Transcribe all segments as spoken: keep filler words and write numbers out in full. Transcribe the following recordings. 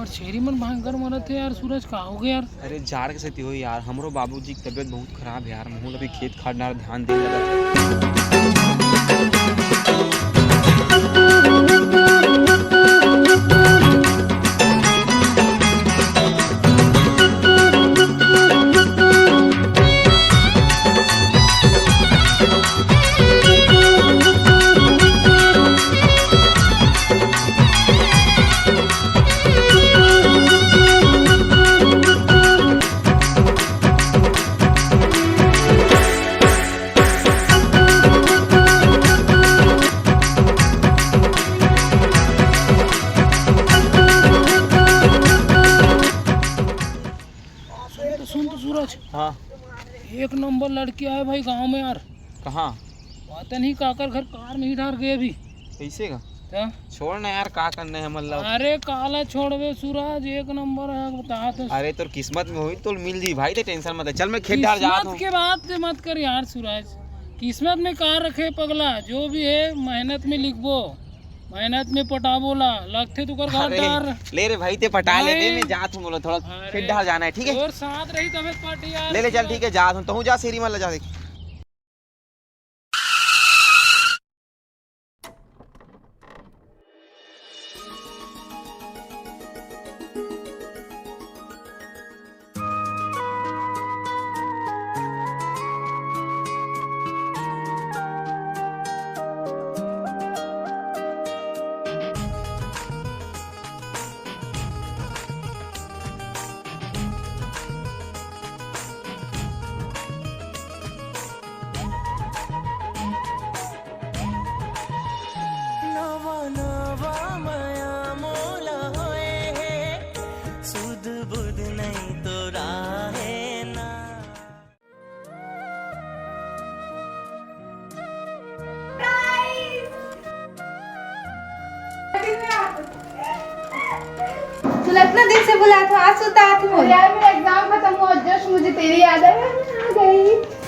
अउ छेरी मन भयंकर मरत हे यार। सूरज, का होगे यार? अरे, जाड़ के सेती होही यार, हमरो बाबूजी के तबीयत बहुत खराब हे यार, महूं ल अभी खेत खार डार ध्यान दे लगत हे। सुन तो, सुन तो सूरज, हाँ। एक नंबर लड़की आय भाई गांव में यार। कहाँ? पता नहीं काकर घर कार में ही डार गे अभी। कइसे का? त? छोड़ ना यार, का करना हे हमन ला। अरे काला छोड़बे सूरज, एक नंबर हे, बता तो। अरे तोर किस्मत में होही तो मिल जी भाई, ते tension मत ले। चल मैं खेत डार जात हूँ। किस्मत के बात ते मत कर यार सूरज, किस्मत में का रखे पगला, जो भी हे मेहनत में लिखबो, मेहनत में पटाबो ला, लगथे तो कर घर अरे, डार। ले रे भाई, ते पटा ले दे, नहीं। मैं जात हूँ, मोला थोड़ा अरे, खेत डार जाना हे, ठीक हे? तोर साथ रही तबे पार्टी यार। ले ले, चल, ठीक हे, जात हूँ, तहूँ जा, छेरी मन ला जा देख। नवा नवा मया मोला होए हे, सुध बुध नहीं तो राहे ना। तुला इतना दिन से बुलात हूँ, आज सुद्धा आती हूँ। अरे यार, मेरा एग्जाम खत्म हुआ, जस्ट मुझे तेरी याद आई, मैं आ गई।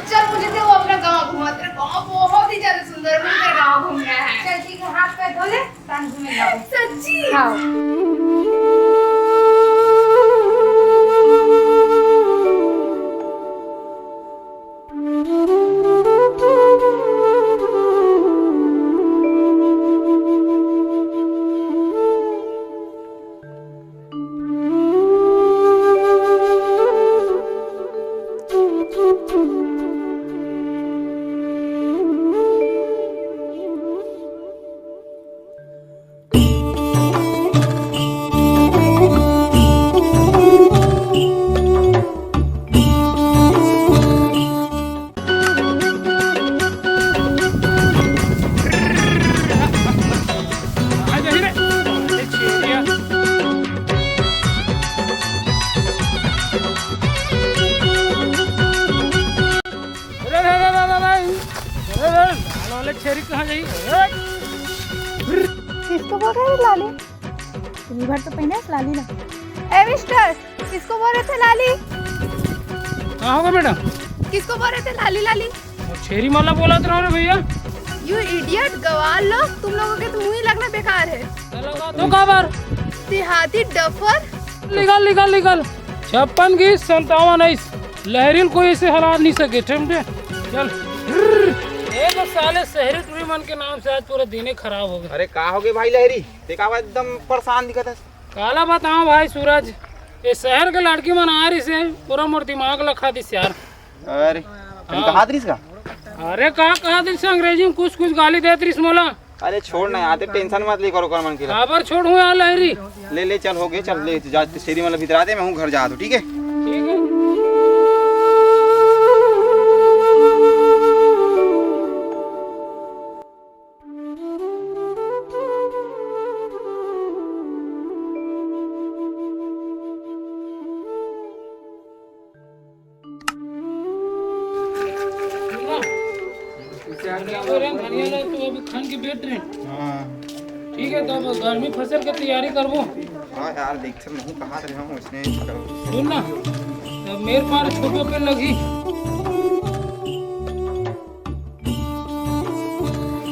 चल, मुझे तो वो अपना गांव घुमा, तेरा गांव बहुत ही ज्यादा सुंदर है, मुझे तेरा गांव घूमना है। चल ठीक है, हाथ पैर धो ले, तान घूमे जाओ। सच्ची? हाँ। अरे, अरे, अरे, अरे, अरे, अरे, लाल वाले छेरी कहाँ गई? अरे! किसको बोल रहे हो लाली? तुम भर तो पहने लाली ना। ए मिस्टर, किसको बोल रहे थे लाली? कहाँ होगा मैडम? किसको बोल रहे थे लाली लाली? वो छेरी माला बोला तो रहो रे भैया। You idiot, गवार लोग, तुम लोगों के तो मुंह ही लगना बेकार है। तो काबर? देहाती डफर। निकल, निकल, निकल। छप्पन की संतावन आइस। लहरिन कोई इसे हरा नहीं सके, समझे? चल। ये तो साले शहरी टूरी मन के नाम से आज पूरा दिन ही खराब हो गया। अरे का हो गए भाई लहरी? देखा हुआ एकदम परेशान दिखत हे। काला बताओ भाई सूरज, ये शहर के लड़की मन आ रही से पूरा मोर दिमाग ला खा दिस यार। अरे, कहीं हाँ। कहा दिस का? अरे का कहा दिस, अंग्रेजी में कुछ कुछ गाली देत रहिस मोला। अरे छोड़ ना यार, tension मत ले करो कर मन के ला। काबर छोड़हूँ यार लहरी। ले ले चल, हो गए, चल ले जा, छेरी मन ला भीतरा दे, मैं हूँ घर जात हूँ, ठीक है? ठीक है। क्या बोल रहे हैं, धनिया ला तो अभी खन के बैठ रहे हैं। हाँ। ठीक है, तब गर्मी फसल के तैयारी करबो। हाँ यार, देख से महू कहा रहे हूँ, उसने सुन ना, तब मेरे पास छोटो पे लगी।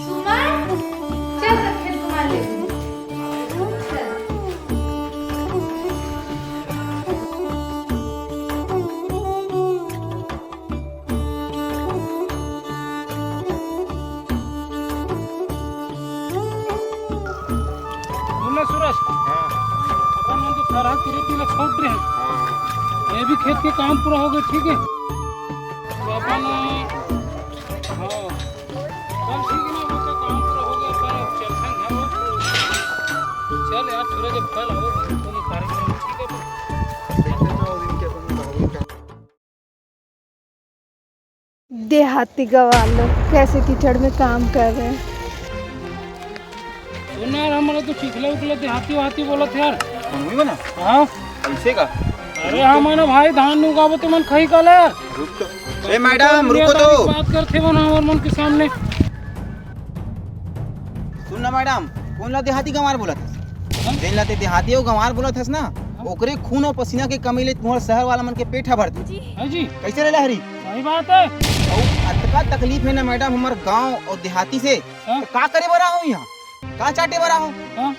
सुमन, चल, तब खेत घुमा ले। चल। सूरज, हाँ। अपन मन तो थरहा किरे तीला छोड़ रहे हैं। हाँ। ये भी खेत के काम पूरा हो गए, ठीक है? तो अपन, हाँ, चल ठीक है ना, वो तो काम पूरा हो गया, अपन चलते हैं घर। चल यार सूरज, अब कल आओ, तो ये कार्यक्रम, ठीक है? देहाती गंवार लोग कैसे कीचड़ में काम कर रहे हैं। सुन ना यार, हमन तो चिखला उखला देहाती वहाती बोलत हे यार। मनवी बना? हाँ। कैसे का? अरे हाँ, माना भाई, धान नहीं उगाबो तो मन खाही काला यार। रुक तो। ए मैडम, रुको तो। बात करते हो ना और मन के सामने। सुन ना मैडम, कोन ला देहाती गंवार बोलत हस? हाँ? जेन ला ते देहाती अउ गंवार बोलत हस ना, हाँ? ओकरे खून अउ पसीना के कमई ले तुम्हर शहर वाला मन के पेट ह भरथे। हाँ जी। कैसे रे लहरी? सही बात है। अउ अतका तकलीफ है ना मैडम हमर गांव अउ देहाती से, हाँ? तो का करे बर आहो यहाँ? का चाटे बर आहो? हाँ?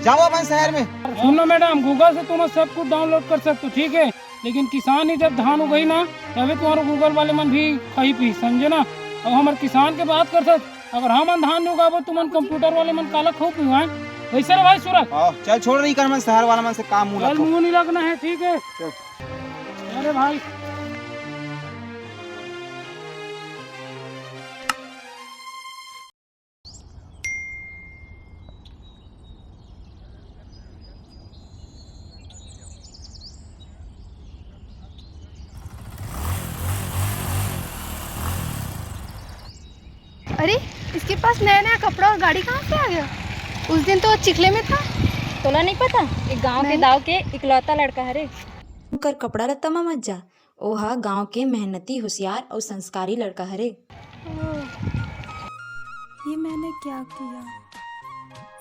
जाओ अपन शहर में। सुन ना मैडम, Google से तुम सब कुछ download कर सकते हो, ठीक है? लेकिन किसान ही जब धान उगाही ना, तभी तुम्हारे Google वाले मन भी खाही पी, समझे ना? अब हमारे किसान के बात कर सकते, अगर हमन धान नहीं उगाबो, तुमन computer वाले मन काला खाहू पीहू? वैसे रे भाई सूरज। हाँ, चल छोड़ रही कर, मन शहर वाला मन से काम मुंह चल, लगो। मुंह नहीं लगना है, ठीक है? चल। अरे भाई। अरे, इसके पास नया नया कपड़ा और गाड़ी कहाँ से आ गया? उस दिन तो वो चिखले में था। तोला नहीं पता, एक गांव के नहीं। दाव के इकलौता लड़का हरे। उनकर कपड़ा लत्ता म मत जा, ओहा गांव के मेहनती, होशियार अउ संस्कारी लड़का हरे। ओह, ये मैंने क्या किया?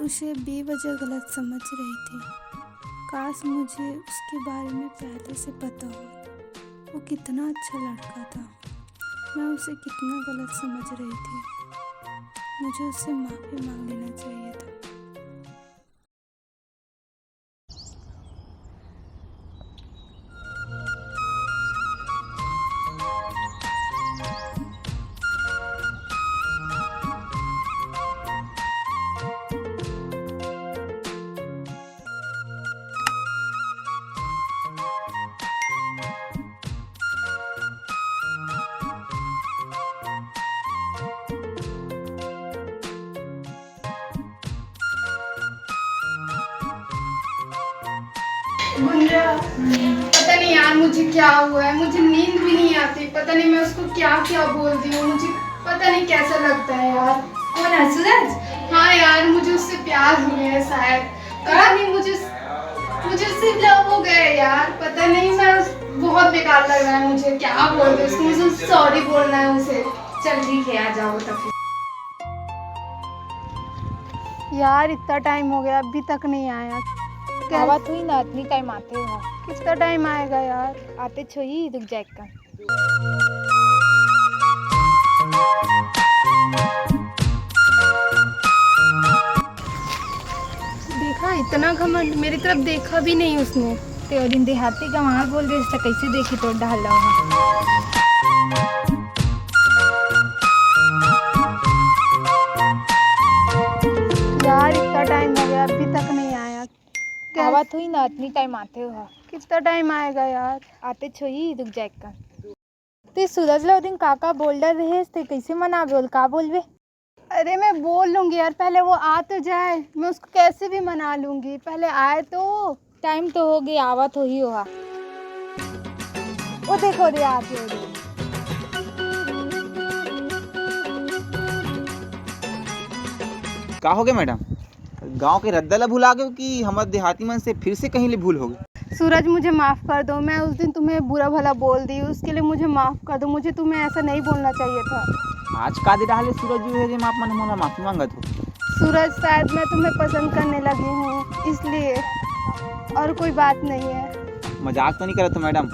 उसे बेवजह गलत समझ रही थी। काश मुझे उसके बारे में पहले से पता होता। वो कितना अच्छा लड़का था। मैं उसे कितना गलत समझ रही थी। मुझे उससे माफ़ी मांग लेना चाहिए था। गुंजा, पता नहीं यार मुझे क्या हुआ है, मुझे नींद भी नहीं आती, पता नहीं मैं उसको क्या क्या बोल दी हूँ, मुझे पता नहीं कैसा लगता है यार। कौन है, सूरज? हाँ यार, मुझे उससे प्यार हो गया है शायद, पता नहीं मुझे, मुझे उससे लव हो गया है यार, पता नहीं मैं उस, बहुत बेकार लग रहा है मुझे, क्या बोल दूँ उसको, मुझे सॉरी बोलना है उसे। चल ठीक है यार, जाओ तब फिर। यार, इतना टाइम हो गया, अभी तक नहीं आया। कैसे? आवत हुई ना, इतनी टाइम आते हो। कितना टाइम आएगा यार? आते छोई, रुक जाए का। देखा, इतना घमंड, मेरी तरफ देखा भी नहीं उसने। ते ओ दिन देहाती गंवार बोल रहे, इसका कैसे देखी तो डाल रहा है। यार, इतना टाइम हो गया, अभी तक नहीं आया। क्या? आवत हुई ना, इतनी टाइम आते हो। कितना टाइम आएगा यार? आते छोई, रुक जाए का। ते सूरज ला ओ दिन का का बोल डर रहे, ते कैसे मनाबे, ओला का बोलबे? अरे, मैं बोल लूंगी यार, पहले वो आ तो जाए, मैं उसको कैसे भी मना लूंगी, पहले आए तो। टाइम तो हो गया, आवत होही ओहा। ओ देखो रे, आगे रे। का हो गया मैडम? गांव के रद्दा ला भुला गए कि हमर देहाती मन से फिर से कहीं ले भूल हो गए? सूरज, मुझे माफ कर दो, मैं उस दिन तुम्हें बुरा भला बोल दी, उसके लिए मुझे माफ कर दो, मुझे तुम्हें ऐसा नहीं बोलना चाहिए था। आज का दे डाले सूरज जी है जे आप मन मोला माफी मांगत हो? सूरज, शायद मैं तुम्हें पसंद करने लगी हूँ, इसलिए, और कोई बात नहीं है। मजाक तो नहीं करत हो मैडम?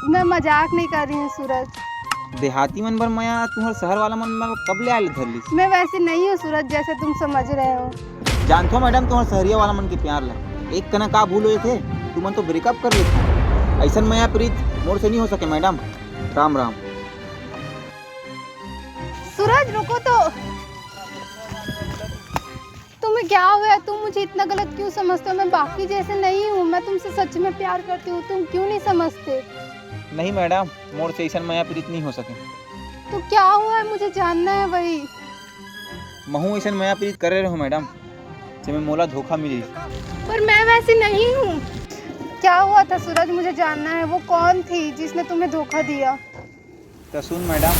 मैं मजाक नहीं कर रही हूँ सूरज। देहाती मन बर मया तुहर शहर वाला मन बर कब ले आए ले धर लिस? मैं वैसी नहीं हूँ सूरज, जैसे तुम समझ रहे हो। जानथो मैडम, तुहर शहरिया वाला मन के प्यार ला। एक कना का भूल हो जाथे, तुमन तो ब्रेकअप कर लेथो। ऐसन मया प्रीत मोर से नहीं हो सके मैडम। राम राम। सूरज, रुको तो। तुम क्या हुआ है, तुम मुझे इतना गलत क्यों समझते हो? मैं बाकी जैसे नहीं हूँ, मैं तुमसे सच में प्यार करती हूँ, तुम क्यों नहीं समझते? नहीं मैडम, मोर से ऐसन मया प्रीत नहीं हो सके। तो क्या हुआ है, मुझे जानना है वही। महू ऐसन मया प्रीत करे रहूँ मैडम, जेमे मोला धोखा मिली। पर मैं वैसी नहीं हूँ। क्या हुआ था सूरज, मुझे जानना है, वो कौन थी जिसने तुम्हें धोखा दिया? तो सुन मैडम,